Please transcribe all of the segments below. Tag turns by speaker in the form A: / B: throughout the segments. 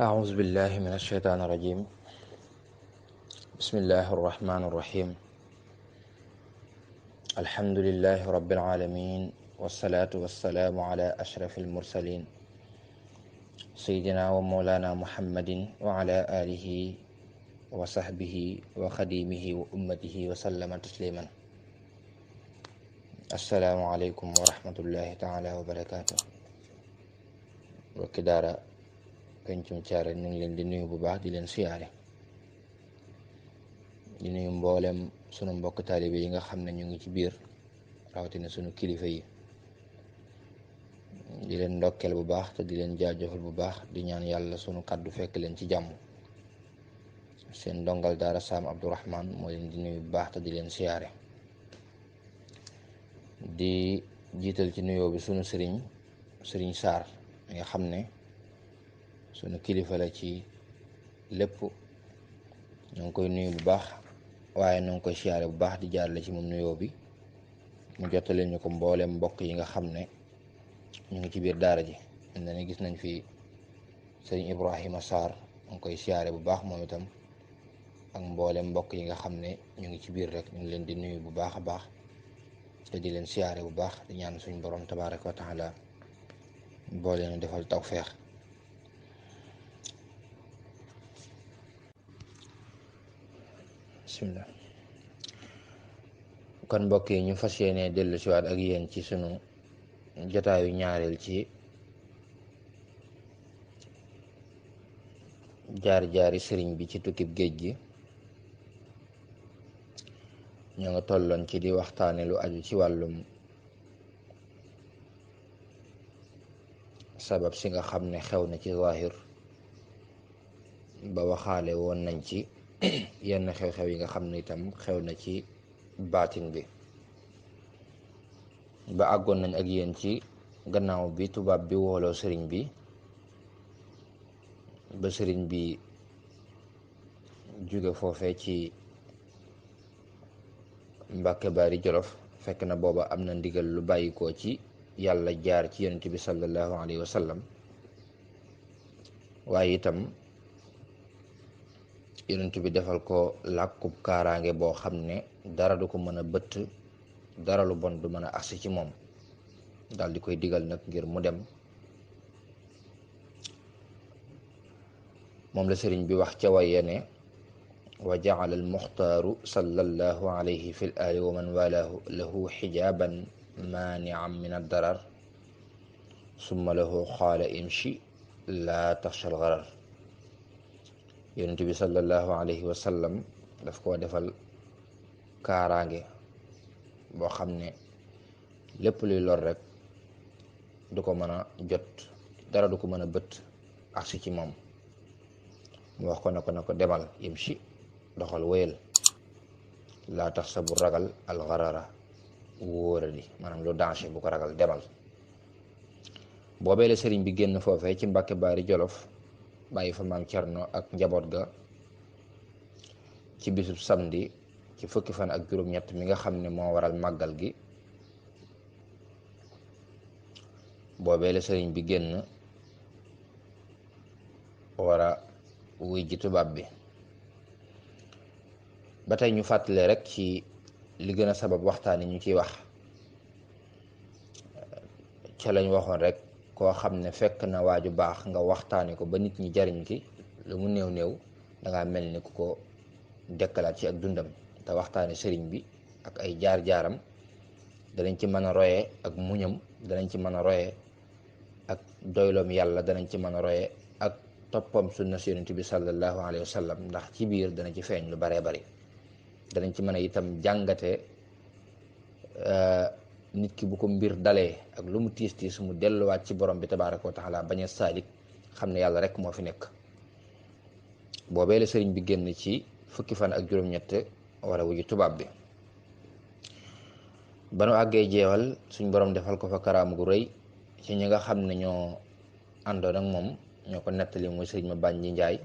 A: أعوذ بالله من الشيطان الرجيم. بسم الله الرحمن الرحيم. الحمد لله رب العالمين، والصلاة والسلام على أشرف المرسلين سيدنا ومولانا محمد وعلى آله وصحبه وخديمه وأمته وسلم تسليما. السلام عليكم ورحمة الله تعالى وبركاته. Mbokki daara Pencum Thiaré ñu ngi leen di nuyu bu baax di leen siyaare, di nuyu mboolem sunu mbokk taalibe yi nga xam ne ñu ngi ci biir, rawatina sunu kilifa yi, di leen ndokkeel bu baax te di leen jaajëfal bu baax, di ñaan yàlla sunu kàddu fekk leen ci jàmm. Seen ndongal daara Sam Abdourahman moo leen di nuyu bu baax te di leen siyaare, di jiital ci nuyoo bi sunu sëriñ Sarr mi nga xam ne sunu kilifa la ci lépp. ñu ngi koy nuyu bu baax, waaye ñu ngi koy siyaare bu baax, di jaarale ci moom nuyoo bi mu jottale ñu ko mboolem mbokk yi nga xam ne ñu ngi ci biir daara ji. na ne gis nañ fi sëriñ Ibrahima Sarr, mu ngi koy siyaare bu baax moom itam, ak mboolem mbokk yi nga xam ne ñu ngi ci biir rek ñu ngi leen di nuyu bu baax a baax te di leen siyaare bu baax, di ñaan suñu borom tabaraka wa taala boole ñu defal tawfeex. bismillah. kon mbokk yi ñu fas yéene dellu siwaat ak yéen ci sunu jotaayu ñaareel ci jaar-jaari sëriñ bi ci tukkib géej gi. ñoo nga tolloon ci di waxtaane lu aju ci wàllum sabab si nga xam ne xew na ci zahir, ba waxaale woon nañ ci yenn xew-xew yi nga xam ne itam xew na ci baatin bi, ba àggoon nañ ak yéen ci gannaaw bi tubaab bi wooloo sëriñ bi, ba sëriñ bi jóge foofe ci Mbàkke Bari Jolof. fekk na booba am na ndigal lu bàyyikoo ci yàlla jaar ci yonent bi sallallahu alayhi wa sallam, waaye itam yonent bi defal ko làkkub kaaraange boo xam ne dara du ko mën a bëtt, dara lu bon du mën a agsi ci moom. daal di koy digal nag ngir mu dem. moom la sëriñ bi wax ca waye ne wa ja'ala al-muxtaaru sallallahu alayhi fi l-aali wa man walaahu lahu xijaaban maani'an min ad-darar summa lahu qaala imshi laa taxsha al-gharar. yonent bi sallallahu alayhi wa sallam daf koo defal kaaraange boo xam ne lépp luy lor rek du ko mën a jot, dara du ko mën a bët agsi ci moom. mu wax ko na ko demal, imshi, doxal, wéyal, laa tax sa bu ragal alxarara wóoradi, maanaam lu danger bu ko ragal, demal. boobee la sëriñ bi génn foofee ci Mbàkke Bari Jolof, bàyyi fa maam Cerno ak njaboot ga ci bisub samedi ci fukki fan ak juróom-ñett mi nga xam ne moo waral màggal gi. boobee la sëriñ bi génn wara wuy ji tubaab bi. ba tey ñu fàttale rek ci li gën a sabab waxtaan yi ñu ciy wax, ca lañ waxoon rek koo xam ne fekk na waaju baax nga waxtaane ko ba nit ñi jariñ ki, lu mu néew néew dangaa mel ni ku ko dekkalaat ci ak dundam. te waxtaane sëriñ bi ak ay jaar-jaaram danañ ci mën a royee ak muñam, danañ ci mën a royee ak doyloom yàlla, danañ ci mën a royee ak toppam sunna si yonent bi sallallahu alayhi wa sallam, ndax ci biir dana ci feeñ lu baree bari. danañ ci mën a itam jàngate nit ki bu ko mbir dalee ak lu mu tiis tiis mu delluwaat ci borom bi tabaraka wa taala, bañ a saalik, xam ne yàlla rek moo fi nekk. boobee la sëriñ bi génn ci fukki fan ak juróom-ñett war a wuju tubaab bi. ba nu àggee jeewal, suñ borom defal ko fa karaam gu rëy ci ñi nga xam ne ñoo àndoon ak moom, ñoo ko nettali muy sëriñ ma bànji njaay.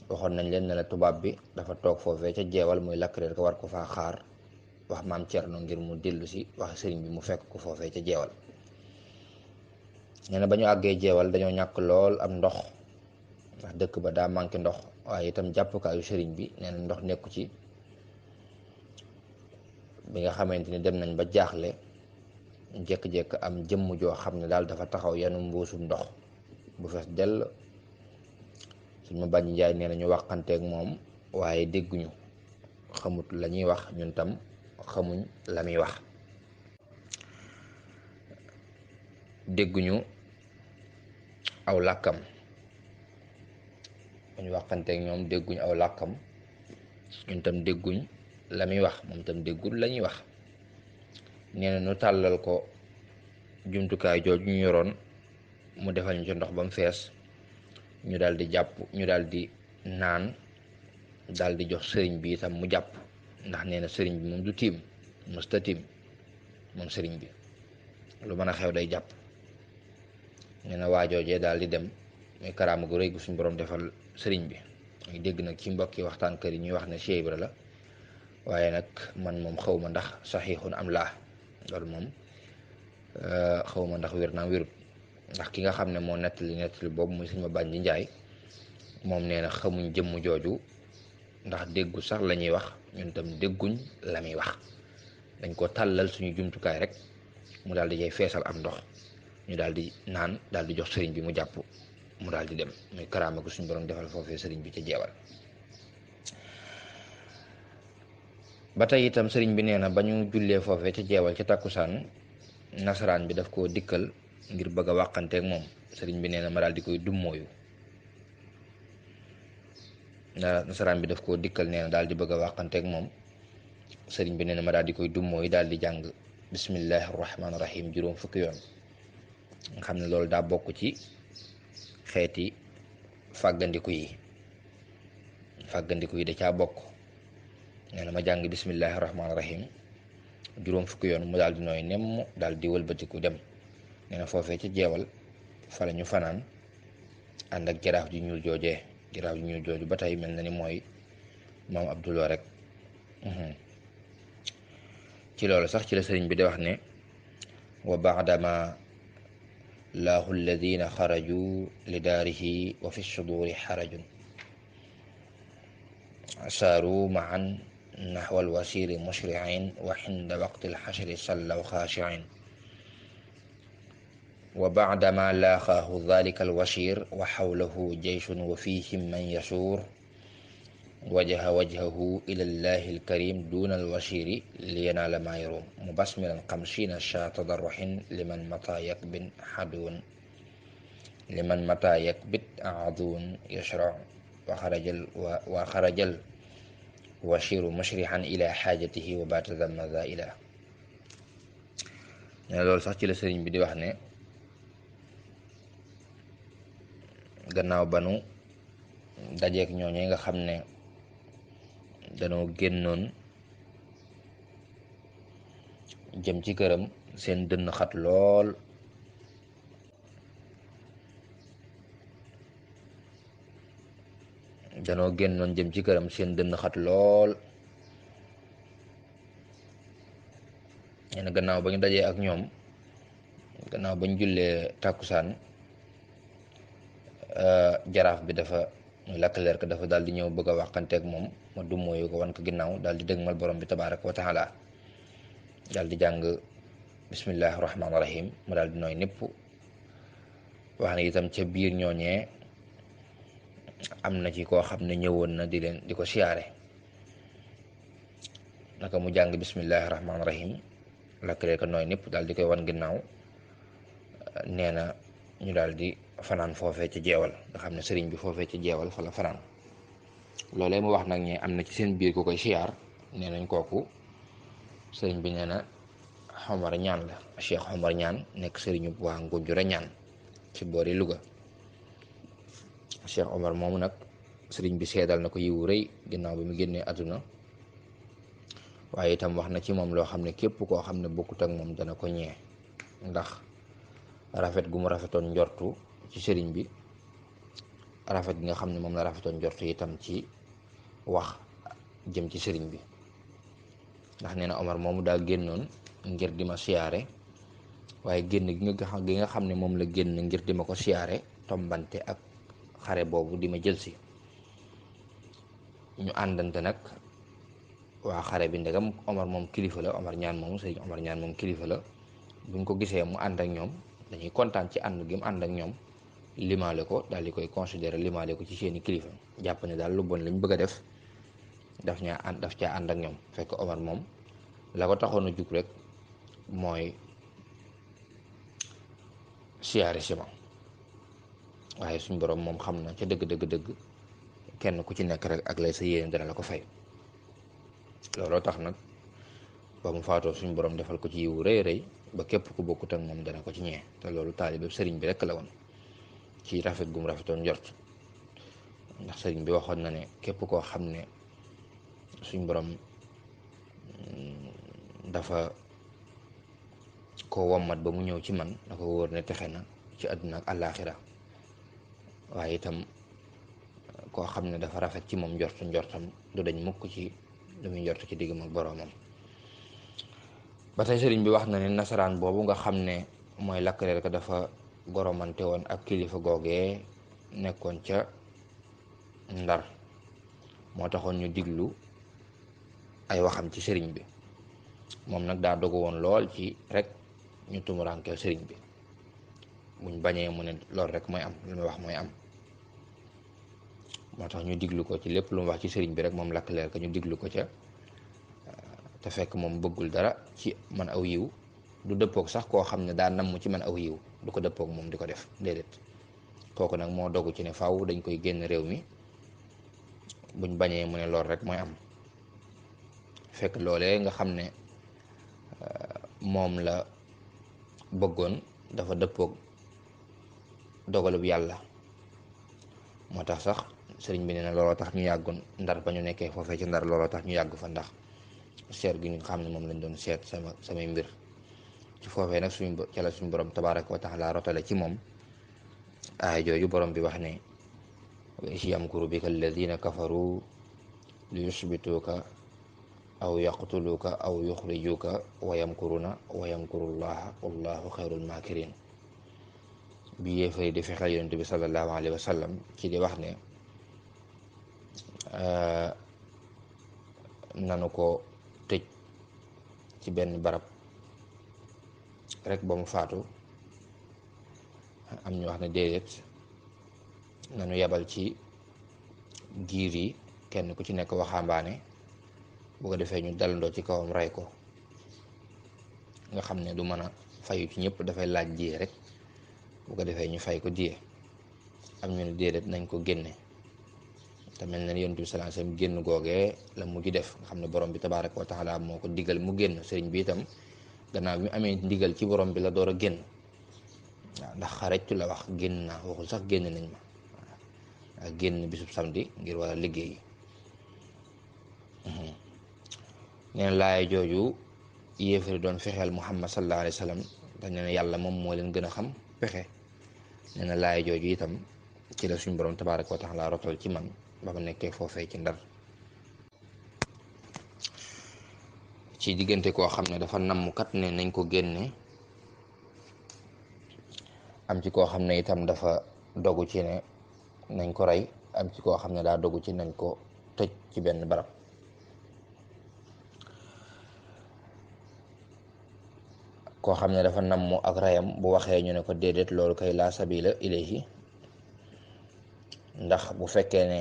A: waxoon nañ leen ne la tubaab bi dafa toog foofee ca jeewal muy lakk reer ko war ko faa xaar, wax maam Cerno ngir mu dellu si wax sëriñ bi mu fekk ko foofee ca jeewal. nee na ba ñu àggee jeewal dañoo ñàkk lool am ndox, ndax dëkk ba daa manqué ndox, waaye itam jàppukaayu sëriñ bi nee na ndox nekku ci. bi nga xamante ni dem nañ ba jaaxle, jekk-jekk am jëmm joo xam ne daal dafa taxaw yanu mbuusum ndox bu fees dell. suñ ma bàññi njaay nee na ñu waxanteeg moom waaye dégguñu, xamut la ñuy wax, ñun tam xamuñ la muy wax, dégguñu aw làkkam. ñu waxanteeg ñoom dégguñ aw làkkam, ñun tam dégguñ la muy wax, moom tam déggul la ñuy wax. nee na ñu tàllal ko jumtukaay jooju ñu yoroon, mu defal ñu ci ndox ba mu fees, ñu daal di jàpp, ñu daal di naan, daal di jox sëriñ bi itam mu jàpp, ndax nee na sëriñ bi moom du tiim, mësta tiim moom sëriñ bi, lu mën a xew day jàpp. nee na waajoojee daal di dem, muy karaama gu rëy gu suñ borom defal sëriñ bi. ñu dégg nag ci mbokki waxtaan kër yi ñuy wax ne Cheikh Ibra la, waaye nag man moom xaw ma ndax saxiixun am laa, loolu moom xaw ma ndax wér naam wérut, ndax ki nga xam ne moo nettali boobu muy sëñ ma bànji njaay, moom nee na xamuñ jëmm jooju, ndax déggu sax la ñuy wax, ñun tam dégguñ la muy wax. dañ ko tàllal suñu jumtukaay rek, mu daal di jay feesal am ndox, ñu daal di naan, daal di jox sëriñ bi mu jàpp, mu daal di dem. muy karaama gu suñu borom defal foofee sëriñ bi ca jeewal. ba tey itam sëriñ bi nee na ba ñu jullee foofee ca jeewal ca takkusaan, nasaraan bi daf koo dikkal ngir bëgg a wàqanteeg moom. sëriñ bi nee na ma daal di koy dummóoyu. nasaraan bi daf koo dikkal nee na daal di bëgg a wàqanteeg moom. sëriñ bi nee na ma daal di koy dummóoyu, daal di jàng bismillahi rahmaani rahim juróom fukki yoon. nga xam ne loolu daa bokk ci xeeti fàggandiku yi da caa bokk. nee na ma jàng bismillahi rahmaani rahim juróom fukki yoon, mu daal di nooy nemm, daal di wëlbatiku dem. nee na foofee ca jeewal fa la ñu fanaan ànd ak jaraaf ju ñuul jooju ba tey mel na ni mooy maam Abdullah rek. ci loolu sax ci la sëriñ bi di wax ne wa baadama laahu alladina xaraju li daarihi wa fi suduri xarajun saaru maan naxwa alwasiri mushriin wa xinda waqti alxashri sallaw xaashiin. wa baadama laaxaahu dalika alwashir wa xawlahu jeyshun wa fihim man yasuur wajaha wajhahu ila llahi alkarim duna alwashiri liyanaala maa yaruum mubasmilan xamsiina shaa tadarruxin liman mata yakbit aduun yashrac wa xarajal washiru mushrixan ila xaajatihi wa baata damma zaa'ila. loolu sax ci la sëriñ bi di wax ne gannaaw banu dajeek ñooñu nga xam ne danoo génnoon jëm ci këram, seen dënn xat lool, nee na gannaaw ba ñu dajee ak ñoom, gannaaw ba ñu jullee tàkkusaan, jaraaf bi dafa muy lakkaleer ko dafa daal di ñëw bëgg a waxanteeg moom. ma dummóoyu ko wan ko ginnaaw, daal di dëgmal borom bi tabaraka wa taala, daal di jàng bismillahi rahmaani rahim, mu daal di nooy népp. wax ne itam ca biir ñooñee am na ci koo xam ne ñëwoon na di ko siyaare. naka mu jàng bismillahi rahmaani rahim, lakkaleer ko nooy népp, daal di koy wan ginnaaw. nee na ñu daal di fanaan foofee ca jeewal, nga xam ne sëriñ bi foofee ca jeewal fa la fanaan. loolee mu wax nag ñi am na ci seen biir ku koy siyaar, nee nañ kooku sëriñ bi nee na Omar ñaan la, Cheikh Omar ñaan, nekk sëriñu waa Ngunjure ñaan ci boori Louga. Cheikh Omar moomu nag sëriñ bi seedal na ko yiwu rëy ginnaaw bi mu génnee àdduna, waaye itam wax na ci moom loo xam ne képp koo xam ne bokkut ak moom dana ko ñee, ndax rafet gu mu rafetoon njortu ci sëriñ bi, rafet gi nga xam ne moom la rafetoon njortu itam ci wax jëm ci sëriñ bi. ndax nee na Omar moomu daa génnoon ngir di ma siyaare, waaye génn gi nga xam ne moom la génn ngir di ma ko siyaare tombante ak xare boobu di ma jël si. ñu àndante nag waa xare bi ndegam Omar moom kilifa la, Omar ñaan moom sëriñ Omar ñaan moom kilifa la, buñ ko gisee mu ànd ak ñoom dañuy kontaan ci ànd gi mu ànd ak ñoom, limaale ko daal di koy considérer limaale ko ci seeni kilifa, jàpp ne daal lu bon lañ bëgg a def daf caa ànd ak ñoom. fekk Omar moom la ko taxoon a jug rek mooy siyaare si ma, waaye suñ borom moom xam na ca dëgg kenn ku ci nekk rek ak lay sa yéene dana la ko fay. looloo tax nag ba mu faatoo suñ borom defal ko ci yiwu rëy rëy ba képp ku bokkut ak moom dana ko ci ñee, te loolu taalibe sëriñ bi rek la woon ci rafet gum rafetoon njort. ndax sëriñ bi waxoon na ne képp koo xam ne suñ borom dafa ko wommat ba mu ñëw ci man na ko wóor ne texe na ci àdduna ak àllaaxira, waaye itam koo xam ne dafa rafet ci moom njortam du dañ mukk ci lu muy njort ci diggam ak boroomam. ba tey sëriñ bi wax na ne nasaraan boobu nga xam ne mooy Leclerc ka dafa goromante woon ak kilifa googee nekkoon ca Ndar, moo taxoon ñu diglu ay waxam ci sëriñ bi. moom nag daa dogu woon lool ci rek ñu tumurankeel sëriñ bi, buñ bañee mu ne loolu rek mooy am, lu muy wax mooy am. moo tax ñu diglu ko ci lépp lu mu wax ci sëriñ bi rek moom Leclerc ka ñu diglu ko ca, te fekk moom bëggul dara ci man aw yiw, du dëppoog sax koo xam ne daa namm ci man aw yiw du ko dëppoog moom di ko def, déedéet. kooku nag moo dogu ci ne faaw dañ koy génn réew mi, buñ bañee mu ne loolu rek mooy am. fekk loolee nga xam ne moom la bëggoon dafa dëppoog dogalub yàlla. moo tax sax sëriñ bi nee na looloo tax ñu yàggoon Ndar ba ñu nekkee foofee ci Ndar, looloo tax ñu yàgg fa, ndax seet gi ñu xam ne moom lañ doon seet samay mbir ci foofee nag ca la suñ borom tabaaraka wa taala rotale ci moom aaya jooju borom bi wax ne wa is yamkuru bika alladina kafaru li yusbituuka aw yaqtuluuka aw yuxrijuuka wa yamkuruna wa yamkurullaha wallahu xayrul maakirin. bi yéefari di fexeel yonent bi sallallahu alayhi wa sallam ci di wax ne nanu ko tëj ci benn barab rek ba mu faatu, am ñu wax ne déedéet, nanu yabal ci giir yi kenn ku ci nekk waxambaane, bu ko defee ñu dalandoo ci kawam rey ko, nga xam ne du mën a fayu ci ñëpp, dafay laaj diye rek, bu ko defee ñu fay ko diye. am ñu ne déedéet nañ ko génne, te mel na yonent bi sallallahu alayhi wasallam génn googee la mujj def, nga xam ne borom bi tabaaraka wa taala moo ko digal mu génn. sëriñ bi itam gannaaw bi mu amee ndigal ci borom bi la door a génn, waaw ndax xarajtu la wax, génn naa, waxul sax génn nañ ma, waaw génn bisub samedi ngir war a liggéey. nee na laaya jooju yéefari doon fexeel Muhammad sallallahu alayhi wasallam, dañ ne yàlla moom moo leen gën a xam pexe. nee na laaya jooju itam ci la suñ borom tabaaraka wa taala rotal ci man ba ma nekkee foofee ci Ndar, ci diggante koo xam ne dafa nammukat ne nañ ko génne, am ci koo xam ne itam dafa dogu ci ne nañ ko rey, am ci koo xam ne daa dogu ci nañ ko tëj ci benn barab. koo xam ne dafa nammu ak reyam bu waxee ñu ne ko déedéet, loolu kay laa sabila ilayhi, ndax bu fekkee ne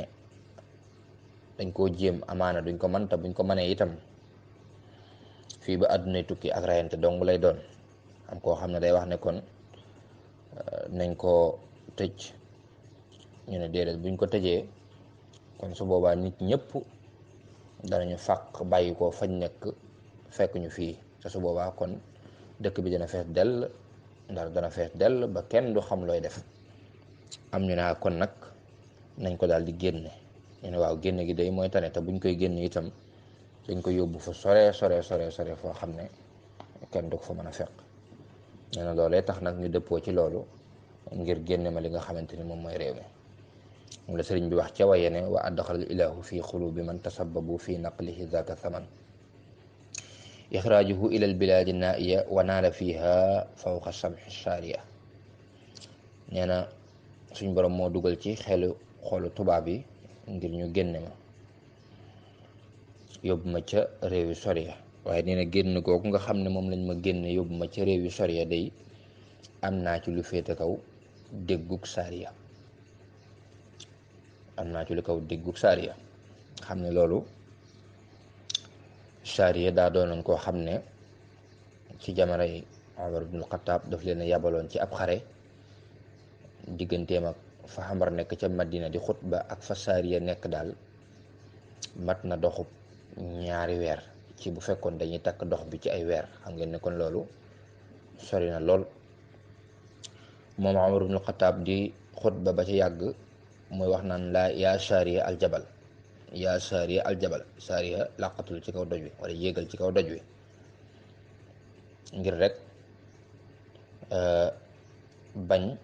A: dañ koo jéem amaana duñ ko mën, te buñ ko mënee itam fii ba àdduna tukki ak reyante dong lay doon. am koo xam ne day wax ne kon nañ ko tëj, ñu ne déedéet, buñ ko tëjee kon su boobaa nit ñëpp danañu fàq bàyyi ko fañ nekk fekk ñu fii, te su boobaa kon dëkk bi dana fees dell, Ndar dana fees dell ba kenn du xam looy def. am ñu ne kon nag nañ ko daal di génne, ñu ne waaw génne gi day mooy tane, te buñ koy génne itam dañ ko yóbbu fa sore foo xam ne kenn du ko fa mën a fekk. nee na loolee tax nag ñu dëppoo ci loolu ngir génne ma li nga xamante ni moom mooy réew mi. moom la sëriñ bi wax ca waye ne wa adxalal ilahu fi xulubi man tasabbabu fi naqlihi zaka saman ixraajuhu ila al biladi naiya wa naala fiha fawqa samhi sharia. nee na suñ borom moo dugal ci xolu tubaab yi ngir ñu génne ma yóbbu ma ca réew yu sori ya. waaye nee na génn googu nga xam ne moom lañ ma génne yóbbu ma ca réew yu sori ya day am naa ci lu féete kaw déggug saariya xam ne loolu saariya daa doonoon koo xam ne ci jamono yi Umar ibnul Xattaab daf leen a yabaloon ci ab xare digganteem ak fa Xamar nekk ca Madina di xutba ak fa saariya nekk daal mat na doxub 2 weer ci bu fekkoon dañuy takk dox bi ci ay weer. xam ngeen ne kon loolu sori na lool. moom Umar ibnul Xattaab di xutba ba ci yàgg muy wax naan laa yaa saariya aljabal, yaa saariya aljabal. saariya làqatul ci kaw doj wi wala yéegal ci kaw doj wi ngir rek bañ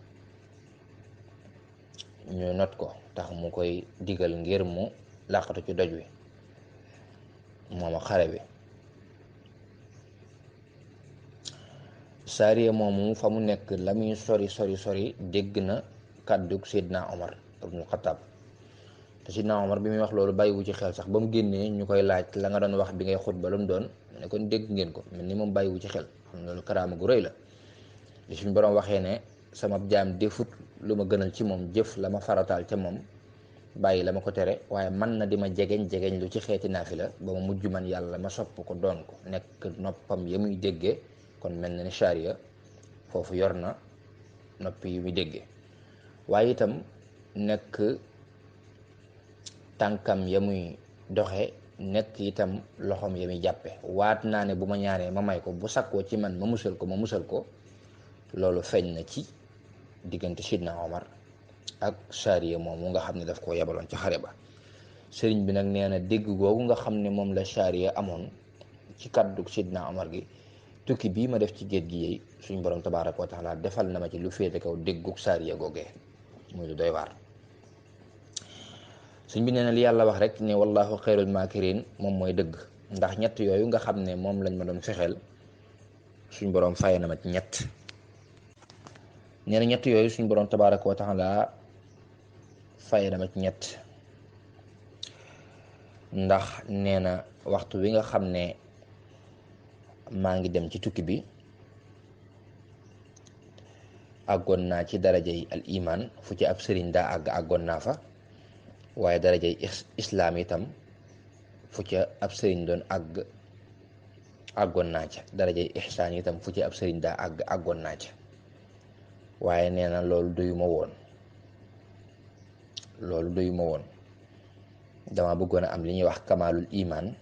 A: ñu not ko, tax mu koy digal ngir mu làqatu ci doj wi moom a xare bi. saariya moomu fa mu nekk la muy sori dégg na kàddug Seydina Omar ibnul Xattaab te Seydina Omar bi muy wax loolu bàyyiwu ci xel sax. ba mu génnee ñu koy laaj la nga doon wax bi ngay xutba lu mu doon, mu ne kon dégg ngeen ko, mel ni moom bàyyiwu ci xel. xam loolu karaama gu rëy la. li suñ borom waxee ne sama jaam defut lu ma gënal ci moom, jëf la ma farataal ca moom, bàyyi la ma ko tere, waaye man na di ma jegeñ lu ci xeeti naafila ba ma mujj man yàlla ma sopp ko, doon ko, nekk noppam ya muy déggee. kon mel na ni charia foofu yor na noppi yu muy déggee, waaye itam nekk tànkam ya muy doxe, nekk itam loxoom ya muy jàppe. waat naa ne bu ma ñaanee ma may ko, bu sakkoo ci man ma musal ko. loolu feeñ na ci diggante Sidna Omar ak charia moom mu nga xam ne daf koo yebaloon ci xare ba. sëriñ bi nag nee na dégg googu nga xam ne moom la charia amoon ci kàddu Sidna Omar gi, tukki bii ma def ci géej gi yéey suñ borom tabaaraka wa taala defal na ma ci lu féete kaw déggug saariya googee, muy lu doy waar. suñ bi nee na li yàlla wax rek ne wallahu xayrul maakirin moom mooy dëgg, ndax ñett yooyu nga xam ne moom lañ ma doon fexeel suñ borom fay na ma ci ñett. nee na ñett yooyu suñ borom tabaaraka wa taala fay na ma ci ñett, ndax nee na waxtu wi nga xam ne maa ngi dem ci tukki bi àggoon naa ci darajay al iman, fu ci ab sëriñ daa àggoon naa fa. waaye darajay islaam itam fu ca ab sëriñ doon àggoon naa ca. darajay ihsaan itam fu ci ab sëriñ daa àggoon naa ca. waaye nee na loolu doyuma woon dama bëggoon a am li ñuy wax kamaalul iman,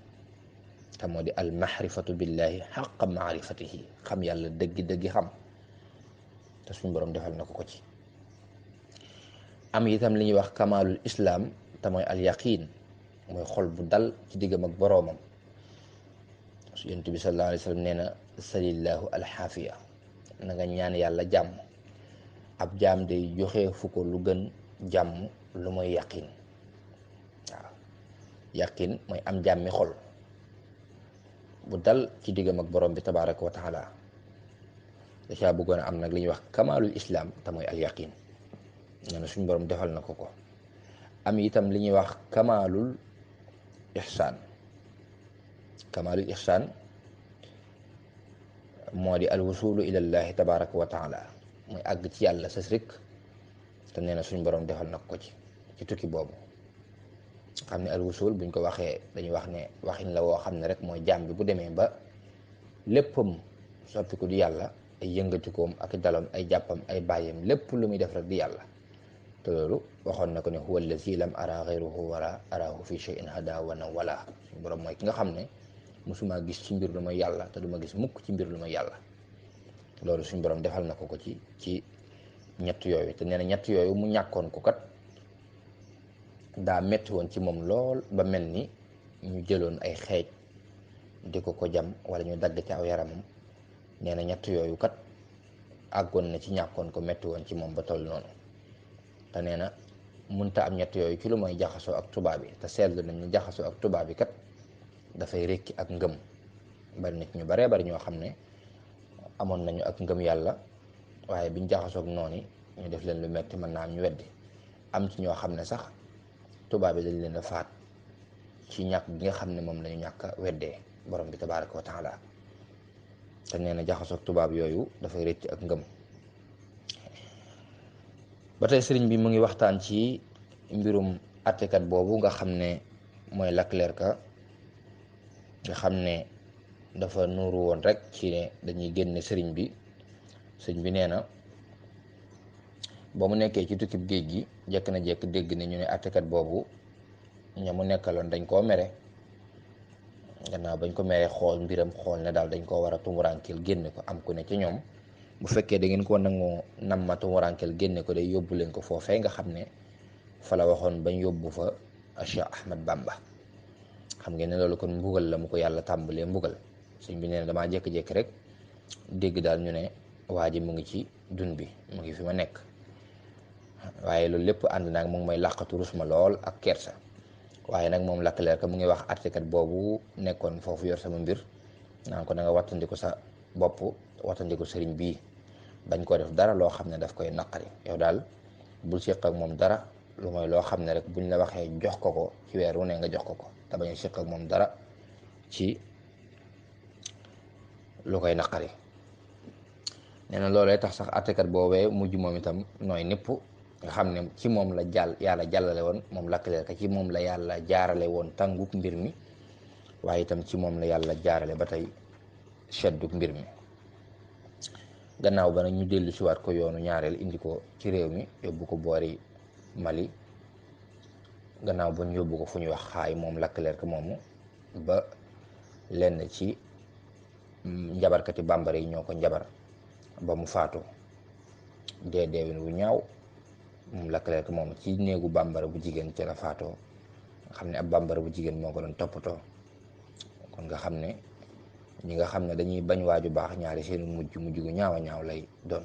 A: te moo di al mahrifatu billahi xaqa maarifatihi, xam yàlla dëggi xam, te suñ borom defal na ko ci. am itam li ñuy wax kamaalul islaam, te mooy al yaqin, mooy xol bu dal ci diggam ak boroomam. yonent bi sallallahu alayhi wa sallam nee na salillahu alxaafiya, na nga ñaan yàlla jàmm. ab jaam day joxe fu ko lu gën jàmm lu mooy yaqin. waaw yaqin mooy am jàmmi xol bu dal ci diggam ak borom bi tabaaraka wa taala. da caa bëggoon a am nag li ñuy wax kamaalul islaam, te mooy al yaqin. nee na suñ borom defal na ko. am itam li ñuy wax kamaalul ihsaan. kamaalul ihsaan moo di al wusulu ilallahi tabaaraka wa taala, mooy àgg ci yàlla sës rek. te nee na suñ borom defal na ko ci tukki boobu. xam ne al wusul buñ ko waxee dañuy wax ne waxin la woo xam ne rek mooy jaam bi bu demee ba léppam soppiku di yàlla, ay yëngatikoom ak dalam, ay jàppam, ay bàyyam, lépp lu muy def rek di yàlla. te loolu waxoon na ko ne huwa allazi lam ara ghayruhu wala arahu fi shay'in hada wa wala. suñu borom mooy ki nga xam ne mosuma gis ci mbir lu may yàlla, te duma gis mukk ci mbir lu may yàlla. loolu suñu borom defal na ko ci ñett yooyu. te nee na ñett yooyu mu ñàkkoon ko kat daa metti woon ci moom lool, ba mel ni ñu jëloon ay xeej di ko jam wala ñu dagg ci aw yaramam. nee na ñett yooyu kat àggoon na ci ñàkkoon ko, metti woon ci moom ba toll noonu. te nee na munta am ñett yooyu ci lu mooy jaxasoo ak tubaab bi. te seetlu nañ ñu jaxasoo ak tubaab bi kat dafay rekki ak ngëm. bari na ci ñu baree bari ñoo xam ne amoon nañu ak ngëm yàlla, waaye biñ jaxasoo ak noonu ñu def leen lu metti mën naa am ñu weddi. am ci ñoo xam ne sax tubaab bi dañ leen a faat ci ñàkk gi nga xam ne moom lañu ñàkk a weddee borom bi tabaaraka wa taala te nee na jaxasoog tubaab yooyu dafay rëcc ak ngëm. ba tey sëriñ bi mu ngi waxtaan ci mbirum attekat boobu nga xam ne mooy Leclerc nga xam ne dafa nuuru woon rek ci ne dañuy génne sëriñ bi nee na ba mu nekkee ci tukkib géej gi jekk na jekk dégg ne ñu ne attekat boobu ña mu nekkaloon dañ koo mere. gannaaw bañ ko meree xool mbiram xool ne daal dañ koo war a tumurankeel génne ko, am ku ne ci ñoom bu fekkee da ngeen koo nangoo nam ma tumurankeel génne ko day yóbbu leen ko foofee nga xam ne fa la waxoon bañ yóbbu fa Cheikh Ahmad Bamba. xam ngeen ne loolu kon mbugal la mu ko yàlla tàmbalee mbugal. sëñ bi nee na damaa jékki-jékki rek dégg daal ñu ne waa ji mu ngi ci dun bi, mu ngi fi ma nekk, waaye loolu lépp ànd naag mu ngi may làqatu rus ma lool ak kersa. waaye nag moom Leclerc mu ngi wax attekat boobu nekkoon foofu yor sama mbir naan ko na nga wattandiku sa bopp, wattandiku sëriñ bii, bañ koo def dara loo xam ne daf koy naqari. yow daal bul séq ak moom dara lu mooy loo xam ne rek buñ la waxee jox ko ci weer wu ne nga jox ko te bañ a séq ak moom dara ci lu koy naqari. nee na loolee tax sax attekat boobee mujj moom itam nooy népp nga xam ne ci moom la yàlla jàllale woon moom Leclerc ci moom la yàlla jaarale woon tànguk mbir mi, waaye itam ci moom la yàlla jaarale ba tey sedduk mbir mi. gannaaw ba nag ñu dellu siwaat ko yoonu ñaareel indi ko ci réew mi, yóbbu ko boori Mali. gannaaw ba ñu yóbbu ko fu ñuy wax xaay moom Leclerc moomu, ba lenn ci njabarkati bambara yi ñoo ko njabar ba mu faatu dee deewin wu ñaaw. moom Leclerc moom ci néegu bambara bu jigéen ci la faatoo, nga xam ne ab bambara bu jigéen moo ko doon toppatoo. kon nga xam ne ñi nga xam ne dañuy bañ waaju baax ñaari seenu mujj gu ñaaw a ñaaw lay doon.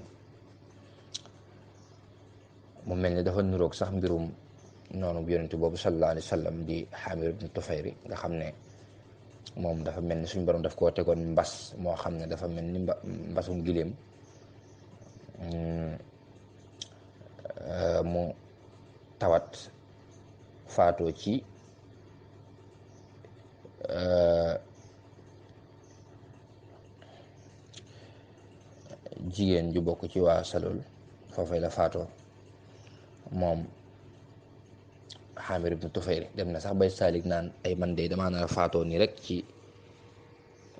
A: mu mel ni dafa nuroog sax mbirum noonu yonent boobu sallallahu alayhi wa sallam di Xaamir ibn Tufayri nga xam ne moom dafa mel ni suñ borom daf koo tegoon mbas moo xam ne dafa mel ni mbasum giléem, mu tawat faatoo ci jigéen ju bokk ci waa Salul, foofee la faatoo moom Xaamir ibnu Tufayri. dem na sax bay saalik naan ay man de damaa nar a faatoo nii rek ci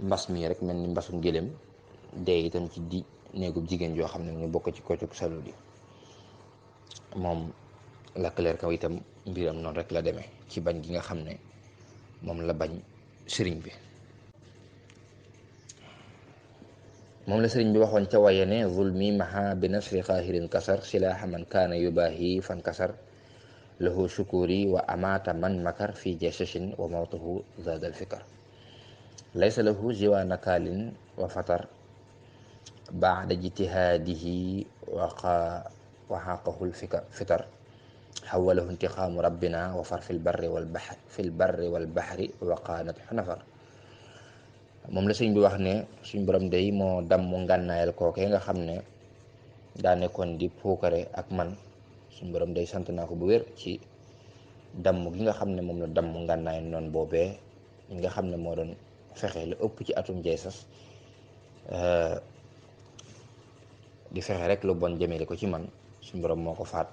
A: mbas mi rek mel ni mbasum gëléem, dee itam ci di néegub jigéen joo xam ne ñu bokk ci koccuk Salul yi. moom Leclerc itam mbiram noonu rek la demee ci bañ gi nga xam ne moom la bañ sëriñ bi. moom la sëriñ bi waxoon ca waye ne zulmi maha bi nasri qaahirin kasar silaaha man kaana yubaahi fan kasar lahu shukuri wa amaata man makar fi jasashin wa mawtuhu zaadal fikar laysa lahu jiwa nakaalin wa fatar baada jitihaadihi wa xaqahul fitar xawalahu intiqaamu rabbina wa far fi lbarri wal baxri wa qaanat xunafar. moom la sëñ bi wax ne suñ borom day moo damm ngànnaayal kookee nga xam ne daa nekkoon di puukare ak man. suñ borom day sant naa ko bu wér ci damm gi nga xam ne moom la damm ngànnaayal noonu boobee nga xam ne moo doon fexe lu ëpp ci atum jeesas di fexe rek lu bon jëmele ko ci man. suñ borom moo ko faat,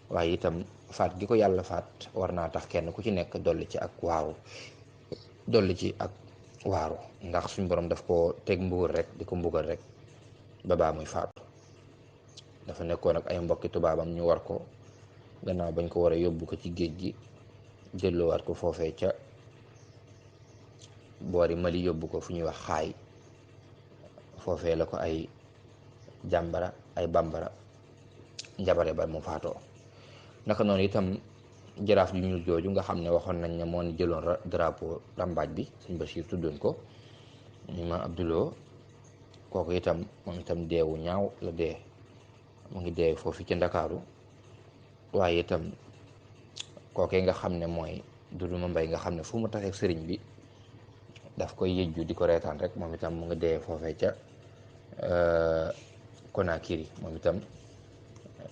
A: waaye itam faat gi ko yàlla faat war naa tax kenn ku ci nekk dolli ci ak waaru ndax suñ borom daf ko teg mbugal rek di ko mbugal rek ba baa muy faatu. dafa nekkoon ak ay mbokki tubaabam ñu war ko, gannaaw bañ ko war a yóbbu ko ci géej gi jëlluwaat ko foofee ca boori Mali, yóbbu ko fu ñuy wax xaay. foofee la ko ay bambara njabare ba mu faatoo. naka noonu itam jaraaf ju ñuul jooju nga xam ne waxoon nañ ne moo ni jëloon drapeau rambaaj bi sëñ Bachir tuddoon ko ñu ma Abduloo, kooku itam moom itam deewu ñaaw la dee, mu ngi dee foofu ci Ndakaaru. waaye itam kookee nga xam ne mooy Dudu Mbay nga xam ne fu mu taseeg sëriñ bi daf koy yëjju di ko reetaan rek, moom itam mu ngi dee foofee ca Konakiri. moom itam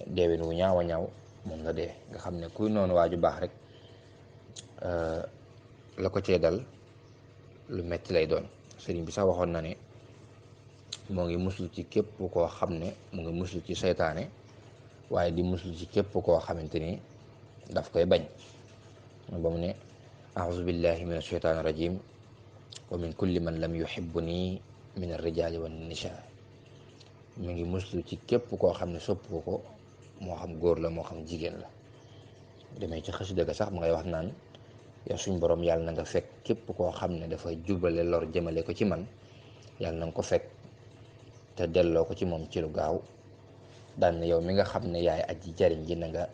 A: deewin wu ñaaw a ñaaw moom la dee. nga xam ne kuy noonu waaju baax rek la ko cee dal lu metti lay doon. sëriñ bi sax waxoon na ne moo ngi muslu ci képp koo xam ne mu ngi muslu ci seytaane, waaye di muslu ci képp koo xamante ni daf koy bañ. ba mu ne a'uuzu billahi min asheytaani rajim wa min kulli man lam yuhibbuni min arrijaali wan nisaa. mu ngi muslu ci képp koo xam ne sopp ko, moo xam góor la moo xam jigéen la. demee ci xasida ga sax mu ngay wax naan yow suñ borom yàlla na nga fekk képp koo xam ne dafa jubale lor jëmale ko ci man, yàlla na nga ko fekk te delloo ko ci moom ci lu gaaw. daan na yow mi nga xam ne yaay aji jariñ ji, na nga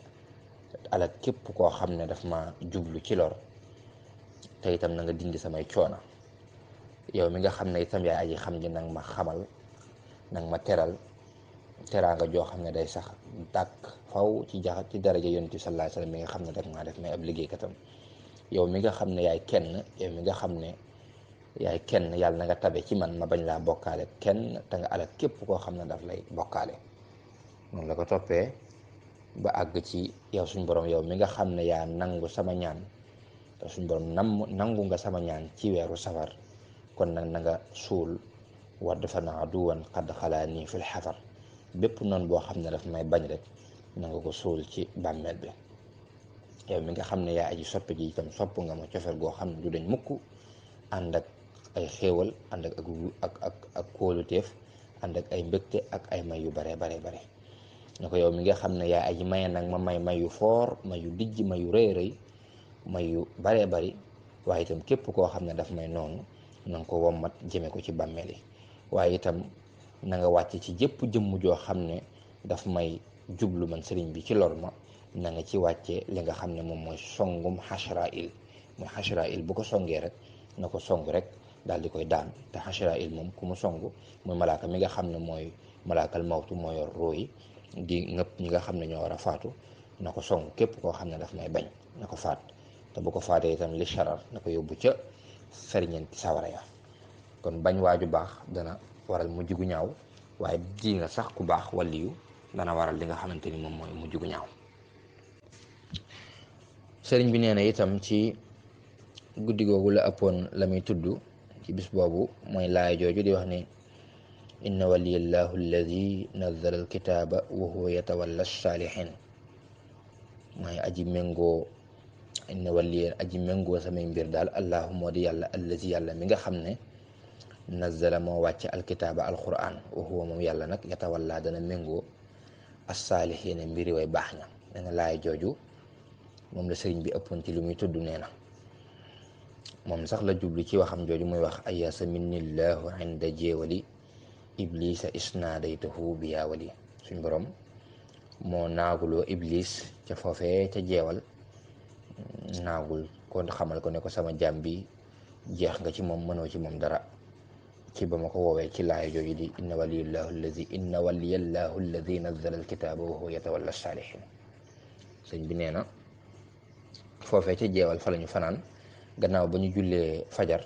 A: alal képp koo xam ne daf ma jublu ci lor, te itam na nga dindi samay coona. yow mi nga xam ne itam yaay aji xam ji, nag ma xamal, nag ma teral teraanga joo xam ne day sax dàkk faw ci daraja yonent bi sallallahu alayhi wasallam mi nga xam ne daf maa def may ab liggéeykatam. yow mi nga xam ne yaay kenn, yow mi nga xam ne yaay kenn, yàlla na nga tabe ci man ma bañ laa bokkaale kenn, te nga alal képp koo xam ne daf lay bokkaale. noonu la ko toppee ba àgg ci yow suñ borom, yow mi nga xam ne yaa nangu sama ñaan, te suñ borom nangu nga sama ñaan ci weeru safar, kon nag na nga suul wadd fa naa duwan xadd xalaa nii fil xafar. bépp noonu boo xam ne daf may bañ rek na nga ko suul ci bàmmeel bi. yow mi nga xam ne yaa aji soppe ji itam, sopp nga ma cofeel goo xam ne du dañ mukk, ànd ak ay xéewal, ànd ak kóoluteef, ànd ak ay mbégte ak ay may yu bare bare bare. ne ko yow mi nga xam ne yaa aji maye nag ma may yu foor, may yu dijj, may yu rëy rëy, may yu bare bari. waaye itam képp koo xam ne daf may noonu, na nga ko wommat jëme ko ci bàmmeel yi. waaye itam na nga wàcc ci jëpp jëmm joo xam ne daf may jublu man sëriñ bi ci lor ma, na nga ci wàcce li nga xam ne moom mooy songum xasrail. mooy xasrail bu ko songee rek na ko song rek daal di koy daan. te xasrail moom ku mu song mooy malaaka mi nga xam ne mooy malaakal mawtu, moo yor ruu yi di ngëpp ñi nga xam ne ñoo war a faatu. na ko song képp koo xam ne daf may bañ, na ko faat. te bu ko faatee itam li charar na ko yóbbu ca ferñeenti sawara ya. kon bañ waaju baax dana waral mujj gu ñaaw, waaye di nga sax ku baax waliyu dana waral li nga xamante ni moom mooy mujj gu ñaaw. sëriñ bi nee na itam ci guddi googu la ëppoon la muy tudd ci bis boobu, mooy laaya jooju di wax ni inna waliyallahu alladi nazzala alkitaaba wa huwa yatawalla saalihin. mooy aji méngoo, inna waliya aji méngoo samay mbir daal allahu moo di yàlla, allazi yàlla mi nga xam ne nazzala moo wàcce alkitaaba alquran, wa huwa moom yàlla nag yatawalla dana méngoo as-saalihiina mbiri way baax ña. nee na laaya jooju moom la sëriñ bi ëppoon ci li muy tudd. nee na moom sax la jublu ci waxam jooju muy wax ayasa minnillahu inda jeewali iblisa isnaadaytahu bi yaawali. suñ borom moo naaguloo iblis ca foofee ca jeewal, naagul ko xamal ko ne ko sama jaam bi jeex nga ci moom, mënoo ci moom dara, ci ba ma ko woowee ci laaya jooju di inna waliyallahu alladi nazzala alkitaaba wa huwa yatawalla saalihin. sëñ bi nee na foofee ca jeewal fa lañu fanaan. gannaaw ba ñu jullee fajar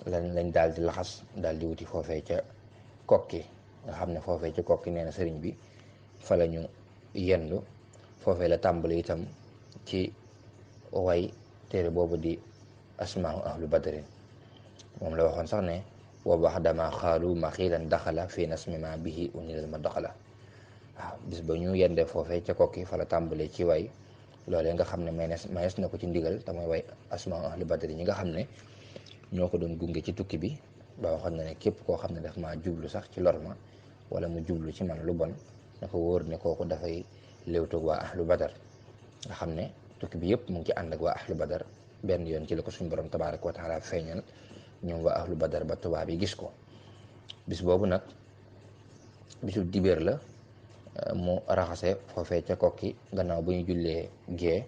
A: lañ daal di laxas daal di wuti foofee ca kokki, nga xam ne foofee ca kokki nee na sëriñ bi fa la ñu yendu. foofee la tàmbali itam ci way téere boobu di asmaau ahlu badrin. moom la waxoon sax ne wa baxdama xaalu maxiilan daxala fi nasmi ma bihi unilal ma daxala. waaw bis ba ñu yendee foofee ca kokki fa la tàmbalee ci way loolee nga xam ne mayees na ko ci ndigal, te mooy way asmaa ahlu badri ñi nga xam ne ñoo ko doon gunge ci tukki bi. ba waxoon na ne képp koo xam ne daf maa jublu sax ci lor ma, wala mu jublu ci man lu bon, na ko wóor ne kooku dafay léewtoog waa ahlu badar. nga xam ne tukki bi yëpp mu ngi ci ànd ak waa ahlu badar. benn yoon ci la ko suñu borom tabaaraka wa taala feeñal ñoom waa ahlu badar ba tubaab yi gis ko. bis boobu nag bisu dibéer la mu raxase foofee ca kokki gannaaw bu ñu jullee gee.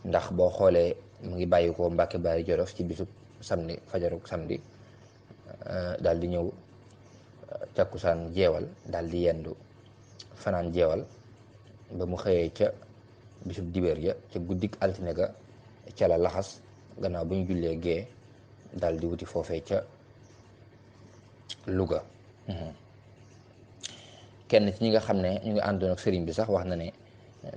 A: ndax boo xoolee mu ngi bàyyi ko Mbàkke Baari Jolof ci bisub samedi, fajaruk samedi, daal di ñëw takkusaan jeewal, daal di yendu fanaan jeewal ba mu xëyee ca bisub dibeer ja ca guddik altine ga ca la laxas gannaaw bu ñu jullee gee daal di wuti foofee ca Louga. kenn ci ñi nga xam ne ñu ngi àndoon ak sëriñ bi sax wax na ne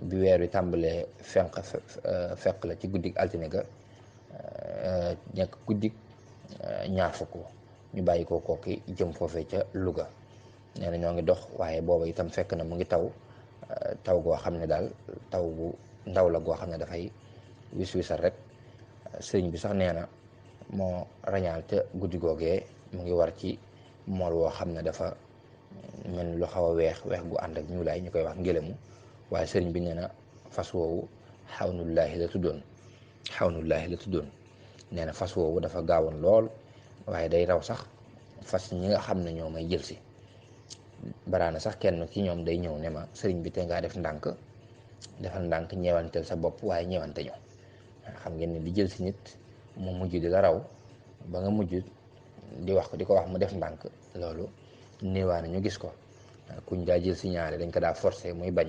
A: bi weer wi tàmbalee fekk la ci guddik altine ga nekk guddik ñaar fukk ñu bàyyi ko kooki jëm foofee ca Louga. nee na ñoo ngi dox waaye booba itam fekk na mu ngi taw goo xam ne daal taw bu ndaw la goo xam ne dafay wis-wisal rek. sëriñ bi sax nee na moo rañaal ca guddi googee mu ngi war ci mool woo xam ne dafa mel lu xaw a weex gu ànd ak ñuulaay ñu koy wax ngelamu. waaye sëriñ bi nee na fas woowu xawnullaahi la tuddoon nee na fas woowu dafa gaawoon lool waaye day raw sax fas ñi nga xam ne ñoo may jël si. baraana sax kenn ci ñoom day ñëw ne ma sëriñ bi te ngaa defal ndànk ñeewanteel sa bopp waaye ñeewante ñu. xam ngeen ne di jël si nit mu mujj di la raw ba nga mujj di ko wax mu def ndànk, loolu néewaa na ñu gis ko. kuñ daa jël si ñaare dañ ko daa forcé muy bañ,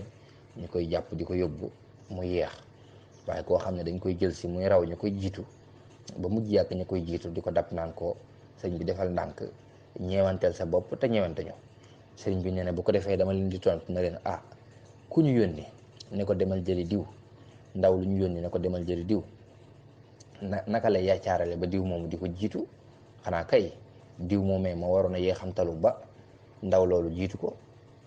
A: ñu koy jàpp di ko yóbbu mu yeex. waaye koo xam ne dañ koy jël si muy raw ñu koy jiitu ba mujj yàgg ñu koy jiitu di ko dab naan ko sëñ bi defal ndànk ñeewanteel sa bopp te ñeewante ñu. sëriñ bi nee na bu ko defee dama leen di tontu na leen ku ñu yónni ne ko demal jëli diw, ndaw lu ñu yónni ne ko demal jëli diw, naka lay yaacaarale ba diw moomu di ko jiitu? xanaa kay diw moomee ma waroon a yeexamtalu ba ndaw loolu jiitu ko,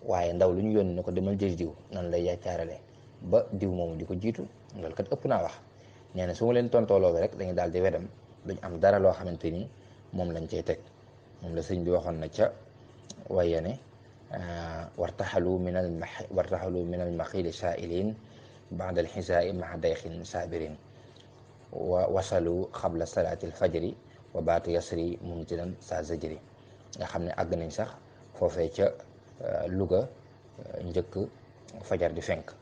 A: waaye ndaw lu ñu yónni ne ko demal jëli diw nan lay yaacaarale ba diw moomu di ko jiitu? loolu kat ëpp naa wax. nee na su ma leen tontoo loolu rek dañuy daal di wedam, duñ am dara loo xamante ni moom lañ cay teg. moom la sëñ bi waxoon na ca waaye ne wartaxalu min al maxiili saa'iliin ba'da al xisaa'i ma'a dayxin saabirin wa wasalu xabla salaati al fajri wa baatu yasri mumtilan sa zajri. nga xam ne àgg nañ sax foofee ca Louga njëkk fajar di fenk.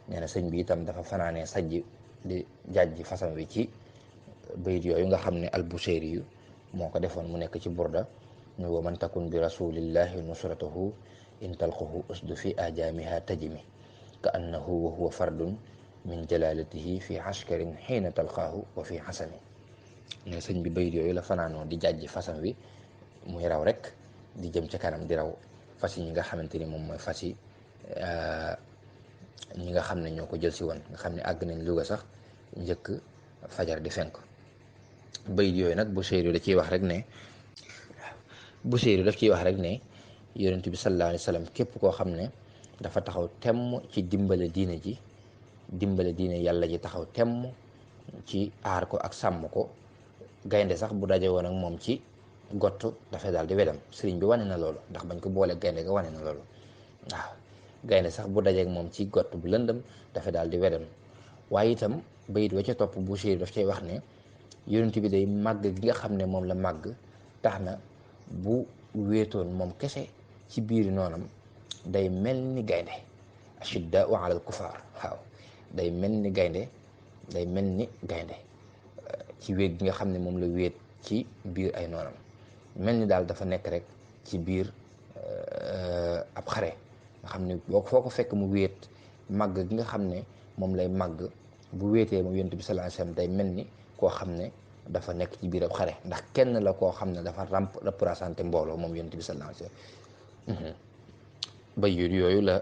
A: nee na sëñ bi itam dafa fanaanee sajj di jàjji façon wi ci bayit yooyu nga xam ne al-Buseyri yu moo ko defoon mu nekk ci burda ñu wa man takun bi rasulillahi nusratuhu in talquhu usdu fi ajaamiha tajimi ka annahu wa huwa fardun min jalalatihi fi askarin xiina talqaahu wa fi xasami. ne sëñ bi bayit yooyu la fanaanoo di jàjji façon wi muy raw rek di jëm ca kanam di raw fas yi ñi nga xamante ni moom mooy fas yi ñi nga xam ne ñoo ko jël si woon, nga xam ne àgg nañ Louga sax njëkk fajar di fenk. bayit yooyu nag Buseyri daf ciy wax rek ne yonent bi sallallahu alayhi wa sallam képp koo xam ne dafa taxaw temm ci dimbale diine yàlla ji, taxaw temm ci aar ko ak sàmm ko, gaynde sax bu daje woon ak moom ci gott dafay daal di wedam. sëriñ bi wane na loolu, ndax bañ ko boole gaynde ga wane na loolu. waaw, gaynde sax bu dajeek moom ci gott bu lëndëm dafay daal di wedam. waaye itam bayit wa ca topp Buseyri daf cay wax ne yonent bi day màgg gi nga xam ne moom la màgg tax na bu wéetoon moom kese ci biir noonam day mel ni gaynde, ashiddaa'u alal kufaar. waaw, day mel ni gaynde ci wéet gi nga xam ne moom la wéet ci biir ay noonam, mel ni daal dafa nekk rek ci biir ab xare nga xam ne foo ko fekk mu wéet màgg gi nga xam ne moom lay màgg bu wéetee moom yonent bi sallallahu alayhi wasallam day mel ni koo xam ne dafa nekk ci biir ab xare, ndax kenn la koo xam ne dafa représenté mbooloo moom yonent bi sallallahu alayhi wasallam. bayit yooyu la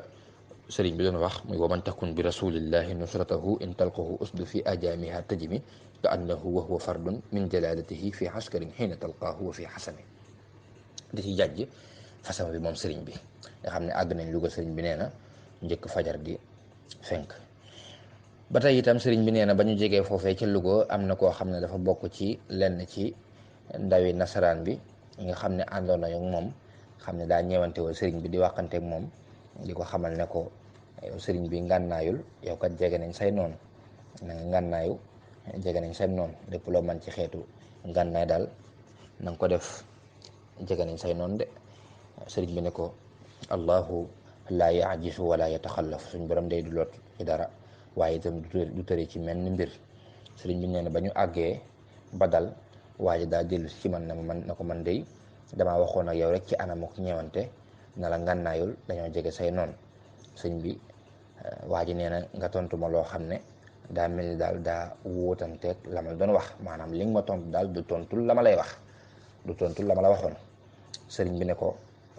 A: sëriñ bi doon wax muy wa man takun bi rasulillahi nusratahu in talqahu usdu fi ajaamiha tajmi ka annahu wa huwa fardun min jalalatihi fi askarin xiina talqaahu wa fi xasami. di ci jàjj façon bi moom sëriñ bi nga xam ne àgg nañ Louga. sëriñ bi nee na njëkk fajar di fenk. ba tey itam sëriñ bi nee na ba ñu jegee foofee ca Louga am na koo xam ne dafa bokk ci lenn ci ndawi nasaraan bi nga xam ne àndoon nañu ak moom, xam ne daa ñëwante woon sëriñ bi di waxanteeg moom di ko xamal ne ko yow sëriñ bi ngànnaayul, yow kat jege nañ say noonu, na nga ngànnaayu, jege nañ say noonu, lépp loo man ci xeetu ngànnaay daal na nga ko def, jege nañ say noonu de. sëriñ bi ne ko allahu laa yaajisu wala yataxallaf, suñ borom day du lot ci dara waaye itam du tëre ci mel ni mbir. sëriñ bi nee na ba ñu àggee ba dal waaye daa dellu ci man na ko man day damaa waxoon ak yow rek ci anam ak ñeewante na la ngànnaayul, dañoo jege say noonu. sëñ bi waa ji nee na nga tontu ma loo xam ne daa mel ni daal daa wóotanteeg la ma doon wax, maanaam li nga ma tontu daal du tontul la ma lay wax, du tontul la ma la waxoon. sëriñ bi ne ko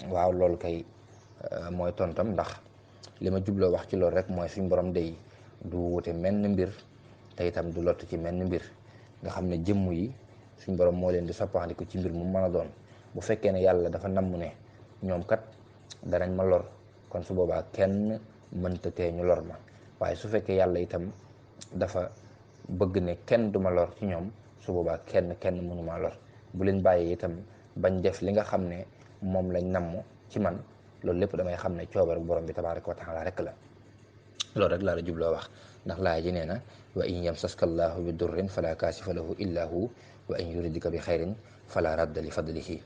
A: waaw loolu kay mooy tontam. Ndax li ma jubloo wax ci loolu rek mooy suñ borom day du wute menn mbir te itam du lott ci menn mbir, nga xam ne jëmm yi suñ borom moo leen di soppaxandiku ci mbir mu mën a doon. bu fekkee ne yàlla dafa namm ne ñoom kat danañ ma lor, kon su boobaa kenn mënta tee ñu lor ma. waaye su fekkee yàlla itam dafa bëgg ne kenn du ma lor ci ñoom, su boobaa kenn mënu ma lor. bu leen bàyyee itam bañ def li nga xam ne moom lañ namm ci man, loolu lépp damay xam ne coobaru borom bi tabaaraka wa taala rek la. loolu rek laa la jubloo wax, ndax laaya ji nee na wa in yamsaska allahu bi durrin fala kaasifa lahu illa hu wa in yuridika bi xayrin fala radda li fadlihi.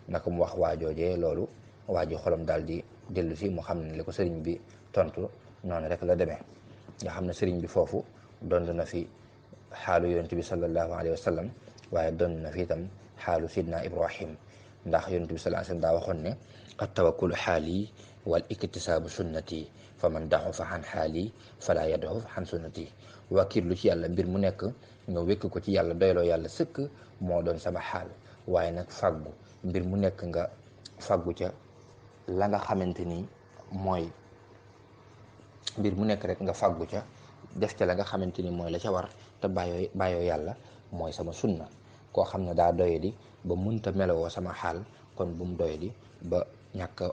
A: naka mu wax waajoojee loolu waaji xolam daal di dellu si mu xam ne li ko sëriñ bi tontu noonu rek la demee. nga xam ne sëriñ bi foofu dond na fi xaalu yonent bi sallallahu alayhi wa sallam, waaye dond na fi itam xaalu sidna Ibrahim. ndax yonent bi sallallahu alayhi wa sallam daa waxoon ne at tawakkulu xaali wal iktisaabu sunnati fa man daxufa xan xaali fala yadaxuf xan sunnati. wakiirlu ci yàlla mbir mu nekk nga wékk ko ci yàlla, doyloo yàlla sëkk moo doon sama xaal. waaye nag fàggu mbir mu nekk nga fàggu ca la nga xamante ni mooy mbir mu nekk rek nga fàggu ca def ca la nga xamante ni mooy la ca war, te bàyyoo yàlla mooy sama sunna. koo xam ne daa doyadi ba munta melowoo sama xaal, kon bu mu doyadi ba ñàkk a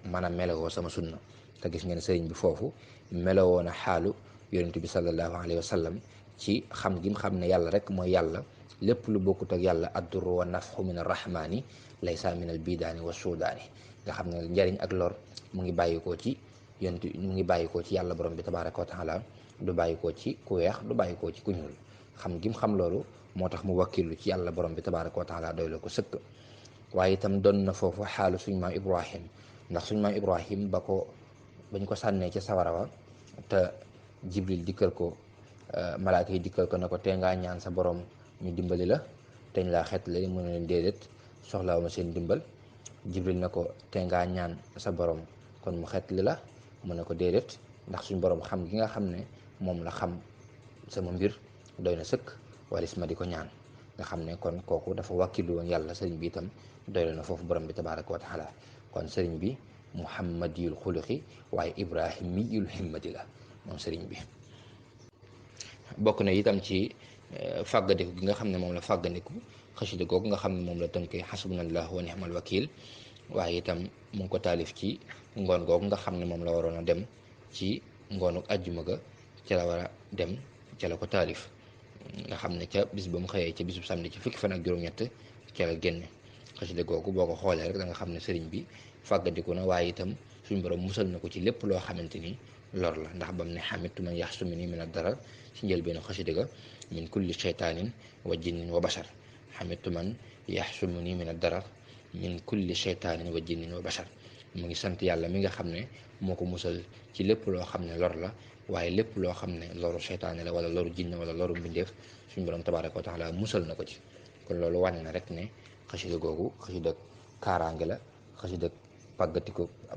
A: mën a melowoo sama sunna. te gis ngeen sëriñ bi foofu melowoo na xaalu yonent bi sallallahu alayhi wa sallam ci xam gi mu xam ne yàlla rek mooy yàlla. lépp lu bokkut ak yàlla adduru wa nafxu min arrahmani laysa min al bidaani wa suudaani. nga xam ne njariñ ak lor mu ngi bàyyikoo ci yonent, mu ngi bàyyikoo ci yàlla borom bi tabaraka wa taala, du bàyyikoo ci ku weex, du bàyyikoo ci ku ñuul. xam gi mu xam loolu moo tax mu wakkilu ci yàlla borom bi tabaraka wa taala doy la ko sëkk. waaye itam doon na foofu xaalu suñ maam Ibrahim. ndax suñ maam Ibrahim bañ ko sànnee ci sawara wa te Jibril dikkal ko, malaaka yi dikkal ko ne ko tee ngaa ñaan sa borom ñu dimbali la, teñ laa xeetale. mu ne leen déedéet, soxlawuma seen dimbal. Jibril na ko tee ngaa ñaan sa borom kon mu xeetali la. mu ne ko déedéet, ndax suñ borom xam gi nga xam ne moom la xam sama mbir doy na sëkk walis ma di ko ñaan. nga xam ne kon kooku dafa wàkkilu woon yàlla. sëriñ bi itam doy na foofu borom bi tabaraka wa taala. kon sëriñ bi muhammadiyul xuluqi waaye ibrahimiyul himmati la moom sëriñ bi. bokk na itam ci fàggandiku gi nga xam ne moom la fàggandiku xasida googu nga xam ne moom la tënkee xasbunallahu wa nihmal wakil. waaye itam mu ngi ko taalif ci ngoon googu nga xam ne moom la waroon a dem ci ngoonu ajjuma ga, ca la war a dem, ca la ko taalif. nga xam ne ca bis ba mu xëyee ca bisub samedi ci fukki fan ak juróom-ñett ca la génne xasida googu. boo ko xoolee rek da nga xam ne sëriñ bi fàggandiku na, waaye itam suñ borom musal na ko ci lépp loo xamante ni lor la. ndax bam ne xamitu man yaxsumuni min ad-darar ci njëlbeenu xasida ga min kulli sheytaanin wa jinnin wa bashar. xamitu man yaxsumuni min ad-darar min kulli sheytaanin wa jinnin wa bashar. mu ngi sant yàlla mi nga xam ne moo ko musal ci lépp loo xam ne lor la, waaye lépp loo xam ne loru seytaane la wala loru jinne wala loru mbindeef, suñu borom tabaaraka wa taala musal na ko ci. kon loolu wane na rek ne xasida googu xasida kaaraange la, xasida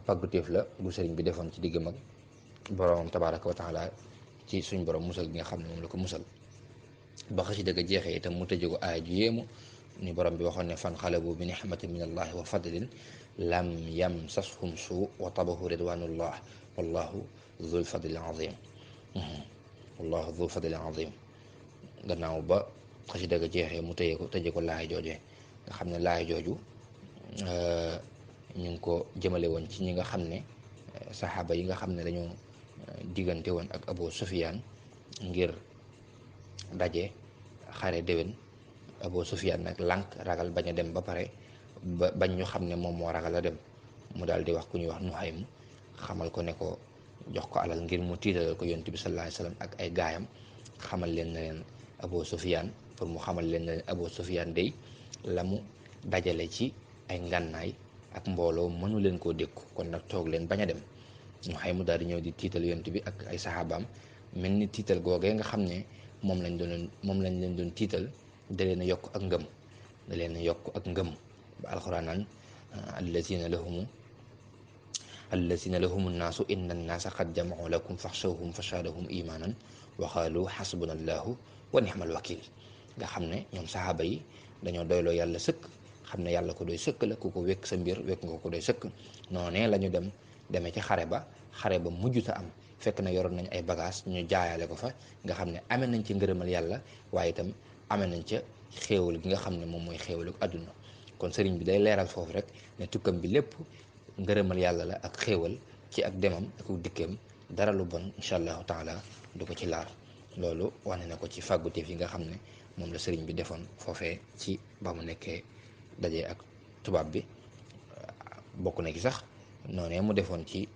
A: pàggatéef la bu sëriñ bi defoon ci diggam ak boromam tabaaraka wa taala, ci suñ borom musal gi nga xam ne moom la ko musal. ba xasida ga jeexee itam mu tëje ko aaya ju yéemu ni borom bi waxoon ne fan xalabu bi nixmatin min allahi wa fadlin lam yamsashum suu wa tabahu ridwanullah wallahu dhul fadlil azim. wallahu dhul fadlil azim. gannaaw ba xasida ga jeexee mu tëje ko laay joojee nga xam ne laay jooju ñu ngi ko jëmale woon ci ñi nga xam ne saxaaba yi nga xam ne dañoo diggante woon ak Abu Sufyaan ngir daje xare déwén. Abu Sufyaan nag lànk ragal bañ a dem, ba pare bañ ñu xam ne moom moo ragal a dem. mu daal di wax ku ñuy wax Nuhaym, xamal ko ne ko jox ko alal ngir mu tiitalal ko yonent bi sallallahu alayhi wasallam ak ay gaayam. xamal leen ne leen Abu Sufyaan, pour mu xamal leen ne leen Abu Sufyaan day la mu dajale ci ay ngànnaay ak mbooloo mënu leen koo dékku, kon nag toog leen bañ a dem. Nuhaym mu daal di ñëw di tiital yonent bi ak ay saxaabaam. mel ni tiital googee nga xam ne moom lañ leen doon tiital da leen a yokk ak ngëm, da leen a yokk ak ngëm ba alxuraan naan allazina lahumu nnaasu inna nnaasa qad jamau lakum faxshawhum fa zaadahum imaanan wa qaalu xasbuna allahu wa nixmal wakil. nga xam ne ñoom saxaaba yi dañoo doyloo yàlla sëkk, xam ne yàlla ko doy sëkk la, ku ko wekk sa mbir wekk nga ko doy sëkk. noonee la ñu dem demee ci xare ba mujjuta am, fekk na yoroon nañ ay bagage ñu jaayale ko fa, nga xam ne amee nañ ci ngërëmal yàlla, waaye itam amee nañ ca xéewal gi nga xam ne moom mooy xéewalu àdduna. kon sëriñ bi day leeral foofu rek ne tukkam bi lépp ngërëmal yàlla la ak xéewal ci ak demam ak dikkeem, dara lu bon incha allahu taala du ko ci laar. loolu wane na ko ci fàgguteef yi nga xam ne moom la sëriñ bi defoon foofee ci ba mu nekkee daje ak tubaab bi. bokk na ci sax noonee mu defoon ci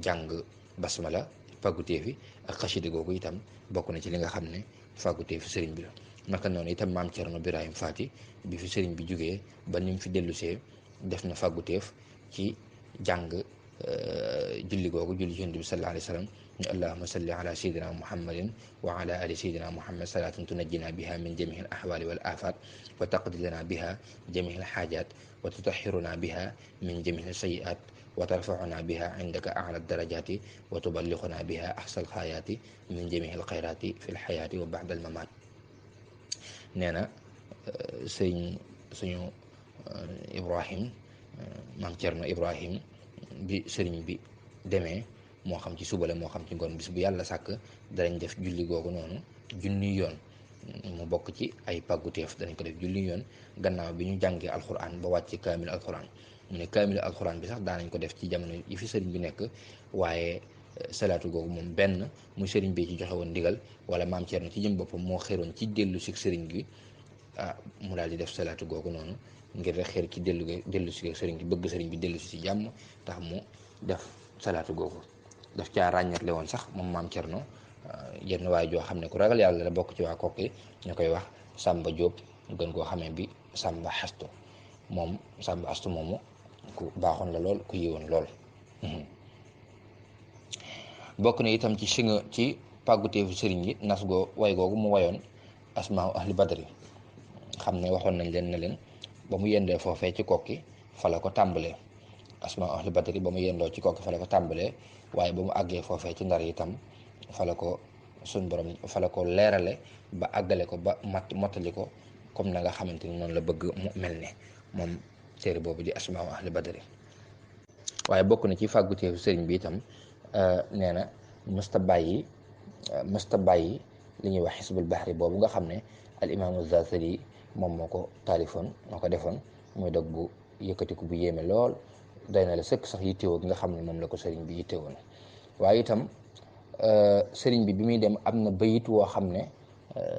A: jàng basmala fàgguteef yi ak xasida googu itam bokk na ci li nga xam ne fàgguteefu sëriñ bi la. naka noonu itam maam Cerno Birahim Faati bi fi sëriñ bi jógee ba ni mu fi dellusee def na fàgguteef ci jàng julli googu julli ci Yonent bi sallallahu alayhi wa sallam ñu allahumma salli ala sayyidina muhammadin wa ala ali sayyidina muhammad salatan tunajjina biha min jamihi al ahwali wal afat wa taqdi lana biha jamihi al hajat wa tutahhiruna biha min jamihi al sayyi'at wa tarfa'una biha indaka a'la darajati wa tuballighuna biha ahsal hayati min jamihi al khayrati fi al hayati wa ba'da al mamat. nee na suñu Ibrahim maam Cerno Ibrahim bi sëriñ bi demee moo xam ci suba la moo xam ci ngoon, bis bu yàlla sàkk danañ def julli googu noonu junni yoon, mu bokk ci ay pàgguteef, danañ ko def junni yoon gannaaw bi ñu jàngee alxuraan ba wàcc kaamil alxuraan. mu ne kaamil alxuraan bi sax daanañ ko def ci jamono yi fi sëriñ bi nekk, waaye salaatu googu moom benn muy sëriñ bi ci joxe woon ndigal, wala maam Cerno ci jëm boppam moo xeroon ci dellu si sëriñ gi mu daal di def salaatu googu noonu ngir rek xeer ci dellu si sëriñ gi, bëgg sëriñ bi dellu si jàmm tax mu def salaatu googu. daf caa ràññatle woon sax moom maam Cerno yenn waaye joo xam ne ku ragal yàlla la bokk ci waa Kokki, ñu koy wax Samba Diop, gën koo xamee bi Samba Xastu. moom Samba Xastu moomu ku baaxoon la lool, ku yiwoon lool. bokk na itam ci pàgguteefu sëriñ yi nas way googu mu wayoon asmaa ahli badri, xam ne waxoon nañ leen ne leen ba mu yendee foofee ci Kokki fa la ko tàmbalee. asmaa ahli badri ba mu yendoo ci Kokki fa la ko tàmbalee, waaye ba mu àggee foofee ci Ndar itam fa la ko suñ borom fa la ko leerale ba àggale ko ba mottali ko comme na nga xamante ni noonu la bëgg mu mel ne moom téere boobu di asmaa ahli badri. waaye bokk na ci fàgguteefu sëriñ bi itam nee na mësta bàyyi li ñuy wax xisbul bahri boobu nga xam ne al imaamu Zaazali moom moo ko taalifoon, moo ko defoon, muy dog bu yëkkatiku bu yéeme lool, doy na la sëkk sax yittewoo gi nga xam ne moom la ko sëriñ bi yittewoon. waaye itam sëriñ bi muy dem am na bayit woo xam ne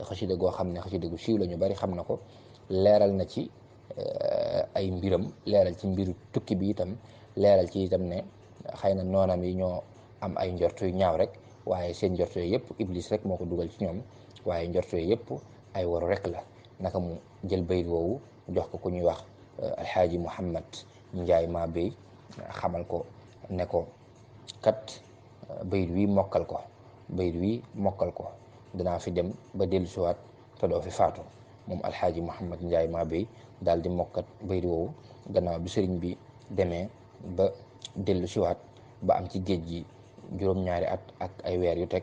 A: xasida goo xam ne xasida gu siiw la, ñu bari xam na ko, leeral na ci ay mbiram, leeral ci mbiru tukki bi itam, leeral ci itam ne xëy na noonam yi ñoo am ay njort yu ñaaw rek, waaye seen njort yooyu yëpp iblis rek moo ko dugal ci ñoom, waaye njort yooyu yëpp ay waru rek la. naka mu jël bayit woowu jox ko ku ñuy wax alxaaji Muhammad Njaay maa béy, xamal ko ne ko kat bayit wi mokkal ko danaa fi dem ba dellusiwaat te doo fi faatu. moom alxaaji Muhammad Njaay maa béy daal di mokkat bayit woowu gannaaw bi sëriñ bi demee ba dellusiwaat ba am ci géej gi juróom-ñaari at ak ay weer yu teg.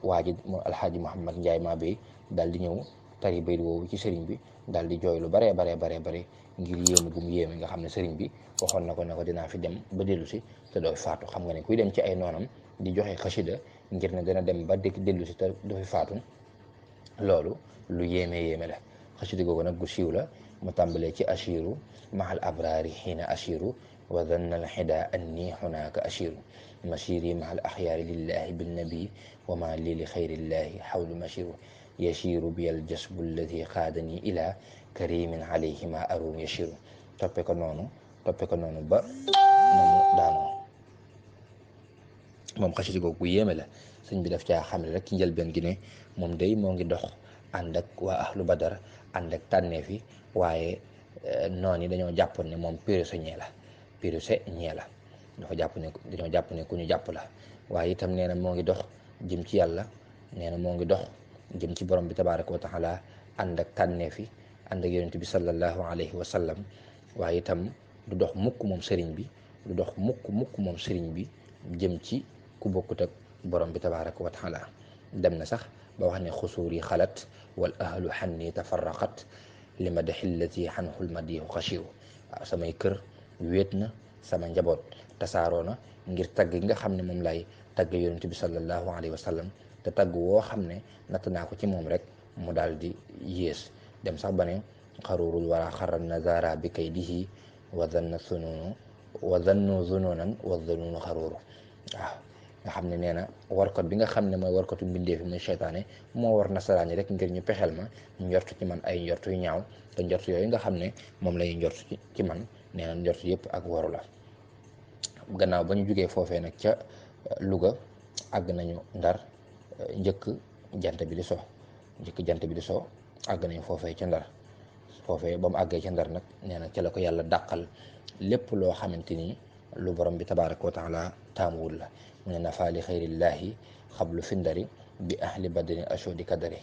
A: waa ji moom alxaaji Muhammad Njaay maa béy daal di ñëw tari bayit woowu ci sëriñ bi, daal di jooy lu bare ngir yéemu gu mu yéeme, nga xam ne sëriñ bi waxoon na ko ne ko dinaa fi dem ba dellu si te doo fi faatu. xam nga ne kuy dem ci ay noonam di joxe xasida ngir ne dana dem ba dellu si te du fi faatu, loolu lu yéeme la. xasida googu nag gu siiw la, mu tàmbalee ci ashiru mahal abrari xiina ashiru wa dhanna al xida anni hunaka ashiru masiri mahal axyaari lillahi binnabi wa ma li li xayrillahi xawlu mashiru yashiru bi al jasbu alladi xaadani ila karimin alayhi ma arum yashiru. toppe ko noonu ba na mu daanoo. moom xasida googu gu yéeme la, sëñ bi daf caa xamle rek ci njëlbeen gi ne moom day moo ngi dox ànd ak waa ahlu badar, ànd ak tànneef yi, waaye noonu yi dañoo jàppoon ne moom prisonnier la, dafa dañoo jàpp ne ku ñu jàpp la. waaye itam nee na moo ngi dox jëm ci yàlla, nee na moo ngi dox jëm ci borom bi tabaraka wa taala, ànd ak tànneef yi, ànd ak yonent bi sallallahu alayhi wa sallam. waaye itam du dox mukk moom sëriñ bi jëm ci ku bokkut ak borom bi tabaraka wa taala. dem na sax ba wax ne xusuur yi xalat wal ahlu xanni tafarraqat li madaxi llati xanhul madihu xashiru. waaw samay kër wéet na, sama njaboot tasaaroo na ngir tagg gi nga xam ne moom lay tagg yonent bi sallallahu alayhi wa sallam te tagg woo xam ne natt naa ko ci moom rek mu daal di yées dem sax ba ne xaruurul wara xaran nazara bi kaydihi wa zanna sununu wa zannu zununan wa zununu xaruuru waaw nga xam ne nee na warkat bi nga xam ne mooy warkatu mbindee fi muy seytaane moo war nasaraan yi rek ngir ñu pexeel ma njort ci man ay njort yu ñaaw te njort yooyu nga xam ne moom lay njort ci man nee na njort yëpp ak waru la. gannaaw ba ñu jógee foofee nag ca Louga àgg nañu Ndar njëkk jant bi di so àgg nañu foofee ca Ndar foofee ba mu àggee ca Ndar nag nee na ca la ko yàlla dàqal lépp loo xamante ni lu borom bi tabaaraka wa taala taamuwul la mu ne nafaali xayrillaahi xablu fi ndari bi ahli badrin ashodi kadari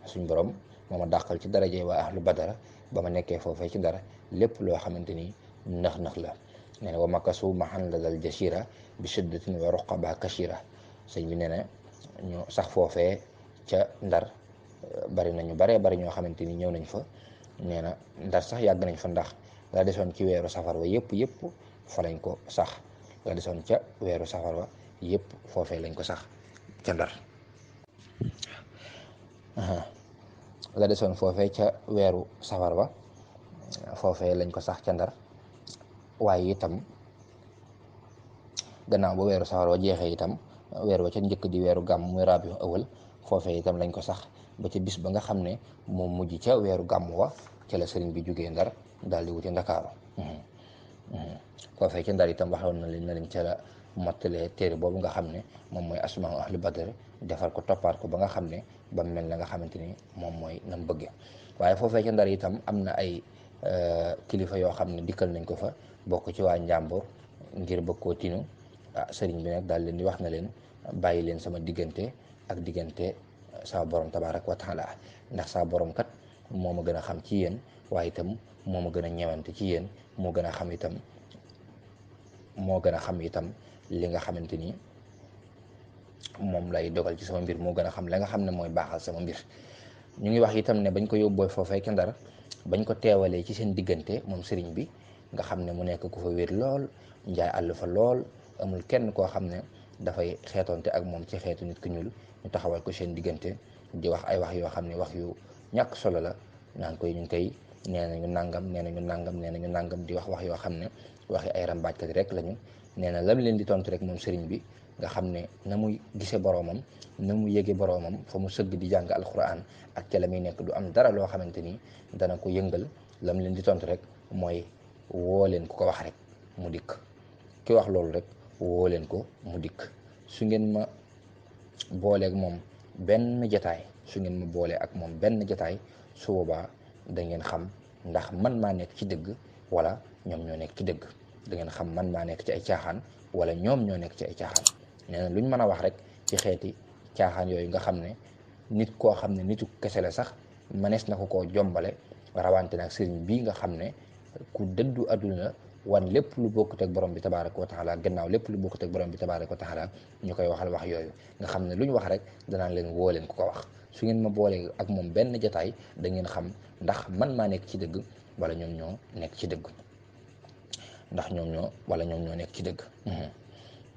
A: suñ borom moo ma dàqal ci daraje waa ahlu badara ba ma nekkee foofee ci Ndar lépp loo xamante ni nax la nee na wa makasu mahan la dal jasira bi shiddatin wa ruqaba kashira sëñ bi nee na ñu sax foofee ca Ndar bari nañu bari ñoo xamante ni ñëw nañ fa nee na Ndar sax yàgg nañ fa ndax la desoon ci weeru safar wa yëpp fa lañ ko sax la desoon ca weeru safar wa yëpp foofee lañ ko sax ca Ndar la desoon foofee ca weeru safar wa foofee lañ ko sax ca Ndar waaye itam gannaaw ba weeru safar wa jeexee itam weer wa ca njëkk di weeru gàmm muy rabiu awal foofee itam lañ ko sax ba ca bis ba nga xam ne moom mujj ca weeru gàmm wa ca la sëriñ bi jógee Ndar daal di wuti Ndakaaru foofee ca Ndar itam waxoon na leen ca la mottalee téere boobu nga xam ne moom mooy asmaa ahli badr defar ko toppaat ko ba nga xam ne ba mel na nga xamante ni moom mooy nam bëgge waaye foofee ca Ndar itam am na ay kilifa yoo xam ne dikkal nañ ko fa bokk ci waa Njàmbur ngir bëgg koo tinu sëriñ bi nag daal leen di wax na leen bàyyi leen sama diggante ak diggante saa borom tabaaraka wa taala ndax saa borom kat moo ma gën a xam ci yéen waaye itam moo ma gën a ñewante ci yéen moo gën a xam itam li nga xamante ni moom lay dogal ci sama mbir moo gën a xam la nga xam ne mooy baaxal sama mbir. ñu ngi wax itam ne bañ ko yóbboo foofee ca Ndar bañ ko teewalee ci seen diggante moom sëriñ bi nga xam ne mu nekk ku fa wér lool njaay àll fa lool amul kenn koo xam ne dafay xeetonte ak moom ci xeetu nit ku ñuul ñu taxawal ko seen diggante di wax ay wax yoo xam ne wax yu ñàkk solo la naan koy ñu ngi koy nee nañu nàngam di wax yoo xam ne waxi ay rambaajkat rek lañu nee na lam leen di tontu rek moom sëriñ bi nga xam ne na muy gisee boroomam na mu yëge boroomam fa mu sëgg di jàng alquran ak ca la muy nekk du am dara loo xamante ni dana ko yëngal lam leen di tontu rek mooy woo leen ku ko wax rek mu dikk ki wax loolu rek woo leen ko mu dikk su ngeen ma booleeg moom benn jataay su boobaa da ngeen xam ndax man maa nekk ci dëgg wala ñoom ñoo nekk ci dëgg da ngeen xam man maa nekk ci ay caaxaan wala ñoom ñoo nekk ci ay caaxaan nee na luñ mën a wax rek ci xeeti caaxaan yooyu nga xam ne nit koo xam ne nitu kese la sax manees na ko koo jombale rawante nag sëriñ bii nga xam ne ku dëddu àdduna wan lépp lu bokkut ak borom bi tabaaraka wa taala gannaaw lépp lu bokkut ak borom bi tabaaraka wa taala ñu koy waxal wax yooyu nga xam ne lu ñu wax rek danaan leen woo leen ku ko wax su ngeen ma boolee ak moom benn jataay da ngeen xam ndax man maa nekk ci dëgg wala ñoom ñoo nekk ci dëgg ñoom ñoo nekk ci dëgg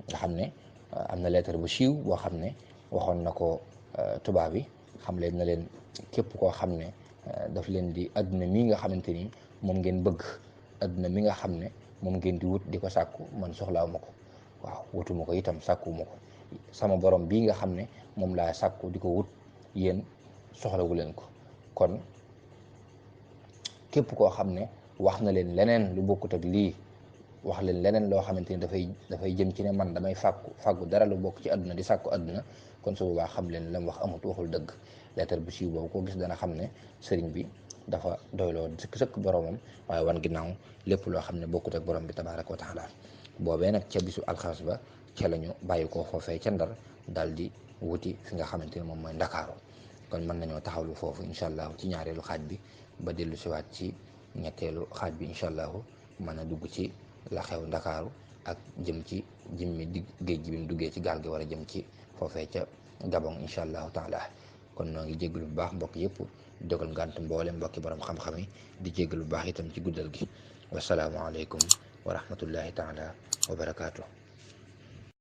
A: nga xam ne am na lettre bu siiw boo xam ne waxoon na ko tubaab yi xam leen na leen képp koo xam ne daf leen di adduna mii nga xamante ni moom ngeen bëgg adduna mi nga xam ne moom ngeen di wut di ko sàkku man soxlaawu ma ko waaw wutuma ko itam sàkkuwuma ko sama borom bii nga xam ne moom laa sàkku di ko wut yéen soxlawu leen ko kon képp koo xam ne wax na leen leneen lu bokkut ak lii wax leen leneen loo xamante ni dafay jëm ci ne man damay fàggu dara lu bokk ci àdduna di sàkku àdduna kon su boobaa xam leen la mu wax amut waxul dëgg lettre bu siiw boobu koo gis dana xam ne sëriñ bi dafa doyloo sëkk boromam waaye wan ginnaaw lépp loo xam ne bokkut ak borom bi tabaaraka wa taala boobee nag ca bisu alxames ba ca la ñu bàyyi koo foofee ca Ndar daal di wuti fi nga xamante ne moom mooy Ndakaaru kon mën nañoo taxawlu foofu incha allahu ci ñaareelu xaaj bi ba dellu siwaat ci ñetteelu xaaj bi incha allahu mën a dugg ci la xew Ndakaaru ak jëm ci jëmmi géej gi bi mu duggee ci gaal gi war a jëm ci foofee ca Gabon incha allahu taala kon noo ngi jéggalu bu baax mbokk yëpp dogal ngànt mboole mbokki borom xam-xam yi di jéggalu bu baax itam ci guddal gi wasalaamualeykum wa rahmatullahi taala wa barakaatu.